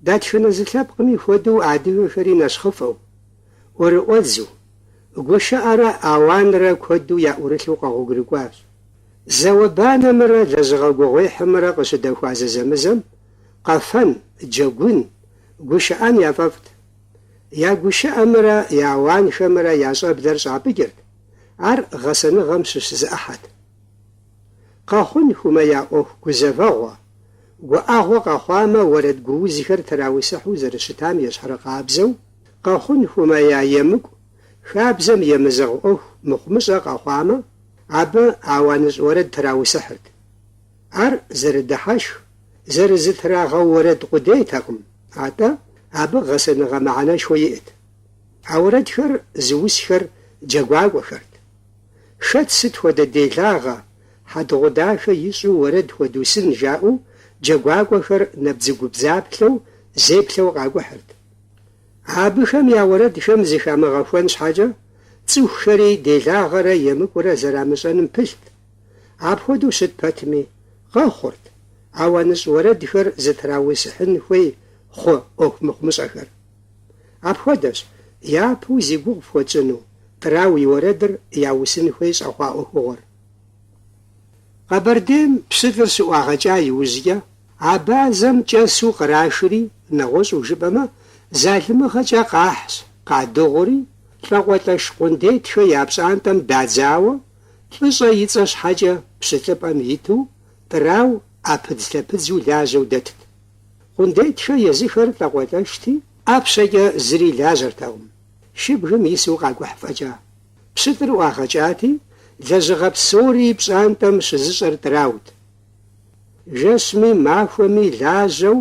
Дэтхэнэ зы лъэпкъми хуэдэу адыгэхэри нэщхъыфӏэу, ӏуэрыӏуэдзу, гушыӏэрэ ауанрэ куэду яӏурылъу къэгъуэгурыкӏуащ. Зауэ-банэмрэ лэжьыгъэ гугъуехьымрэ къыщыдэхуа зэзэмызэм къэфэн, джэгун, гушыӏэн яфӏэфӏт. Я гушыӏэмрэ я ауанхэмрэ я щӏэблэр щӏапӏыкӏырт, ар гъэсэныгъэм щыщ зы ӏыхьэт. Къэхъун хуэмея ӏуэху гузэвэгъуэ, гуӏэгъуэ къэхъуамэ уэрэд гуузхэр траусыхьу зэрыщытам ещхьыркъабзэу, къэхъун хуэмея емыкӏу, хабзэм емызэгъ ӏуэху мыхъумыщӏэ къэхъуамэ, абы ауаныщӏ уэрэд траусыхьырт. Ар зэрыдыхьэшх, зэрызытрагъэу уэрэд къудейтэкъым, атӏэ абы гъэсэныгъэ мыхьэнэшхуэ иӏэт. А уэрэдхэр зыусхэр джэгуакӏуэхэрт. Хэт сыт хуэдэ делагъэ, хьэдыгъуэдахэ ищӏу уэрэд хуэдусын жаӏэу джэгуакӏуэхэр набдзэгубдзаплъэу, зеплъэу къакӏухьырт. Абыхэм я уэрэдхэм зыхамыгъэхуэн щхьэкӏэ, цӏыхухэри делагъэрэ емыкӏурэ зэрамыщӏэным пылът. Апхуэдэу щыт пэтми, къэхъурт ауаныщӏ уэрэдхэр зытраусыхьын хуей хъу ӏуэху мыхъумыщӏэхэр. Апхуэдэщ япэу зи гугъу фхуэтщӏыну Тӏрау и уэрэдыр яусын хуей щӏэхъуа ӏуэхугъуэр. Къэбэрдейм пщылӏыр щыӏуагъэкӏа иужькӏэ, Абазэм кӏэсу кърашри, нэгъуэщӏу жыпӏэмэ, залымыгъэкӏэ къахьщ, къадыгъури, лӏакъуэлӏэш Къундетхэ я пщӏантӏэм дадзауэ, лӏыщӏэ и цӏэ щхьэкӏэ пщылӏыпӏэм иту, Тӏрау ӏэпыдзлъэпыдзу лажьэу дэтт. Къундетхэ езыхэр лӏакъуэлӏэшти, ӏэпщэкӏэ зыри лажьэртэкъым, шыбгым ису къакӏухь фӏэкӏа. Пщылӏыр ӏуагъэкӏати, лэжьыгъэ псори пщӏантӏэм щызыщӏэр Тӏраут. Жэщми махуэми лажьэу,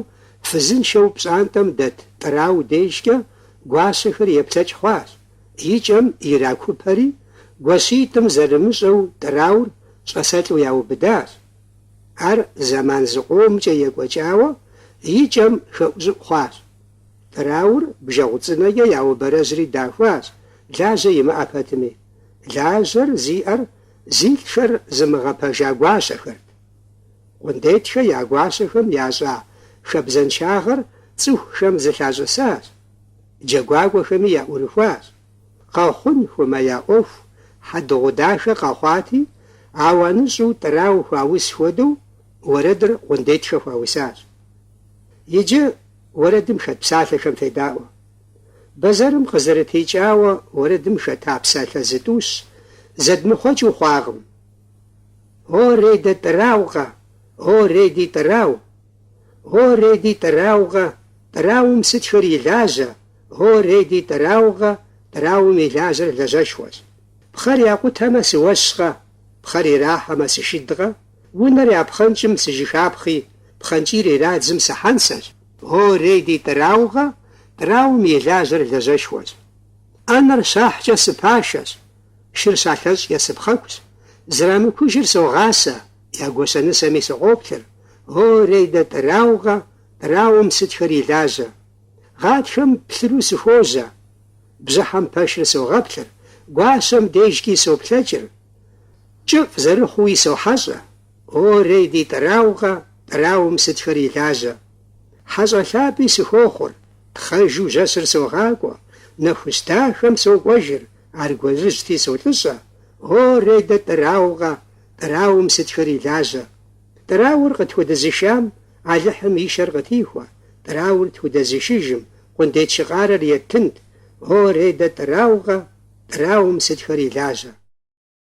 фызыншэу пщӏантӏэм дэт Тӏрау дежкӏэ гуащэхэр еплъэкӏ хъуащ, и кӏэм иракупэри, гуащитӏым зэрымыщӏэу Тӏраур щӏасэлӏу яубыдащ. Ар зэман зыкъомкӏэ екӏуэкӏауэ, и кӏэм хэӏущӏыӏу хъуащ. Тӏраур бжэгъу цӏынэкӏэ яубэрэжьри дахуащ, лажьэ имыӏэ пэтми. Лажьэр зиӏэр зилӏхэр зымыгъэпэжа гуащэхэрт. Къундетхэ я гуащэхэм ящӏа хабзэншагъэр цӏыхухэм зэлъащӏысащ, джэгуакӏуэхэми яӏурыхуащ. Къэхъун хуэмея ӏуэху хьэдыгъуэдахэ къэхъуати, ауаныщӏу Тӏрау хуаус хуэдэу уэрэдыр Къундетхэ хуаусащ. Иджы уэрэдым хэт псалъэхэм федаӏуэ. Бэзэрым къызэрытекӏауэ уэрэдым хэта псалъэ зытӏущ зэдмыхъуэкӏыу хъуакъым. О рейдэ Тӏраукъэ, о рейди Тӏрау! О рейди Тӏраукъэ, Тӏраум сытхэр и лажьэ, о рейди Тӏраукъэ, Тӏраум и лажьэр лажьэшхуэщ. Пхъэр якъутэмэ сыуэщкъэ, пхъэр ирахьэмэ сышыдкъэ, унэр япхъэнкӏым сыжыхапхъи, пхъэнкӏийр ирадзым сыхьэнсэщ. О рейди Тӏраукъэ, Тӏраум и лажьэр лажьэшхуэщ. ӏэнэр щахькӏэ сыпашэщ, шыр щалъэщӏкӏэ сыпхъэхущ, Зырамыкужыр согъасэ, я гуащэнысэми сыкъоплъыр, о рейдэ Тӏраукъэ, Тӏраум сытхэр и лажьэ. Гъатхэм плъыру сыхуожьэ, бжьыхьэм пэшыр согъэплъыр, гуащэм дежкӏи соплъэкӏыр, кӏыфӏ зэрыхъууи сохьэщӏэ, о рейди Тӏраукъэ, Тӏраум сытхэр и лажьэ. Хьэщӏэ лъапӏи сыхуохъур, тхъэжу жэщыр согъакӏуэ, нэхущ дахэм сокӏуэжыр, аргуэрыжьти солӏыщӏэ, о рейдэ Тӏраукъэ, Тӏраум сытхэр и лажьэ. Тӏраур къытхудэзышам Алыхьым и шэр къытихуэ, Тӏраур тхудэзышыжым Къундет Шыкъарэр еттынт, о рейдэ Тӏраукъэ, Тӏраум сытхэр и лажьэ.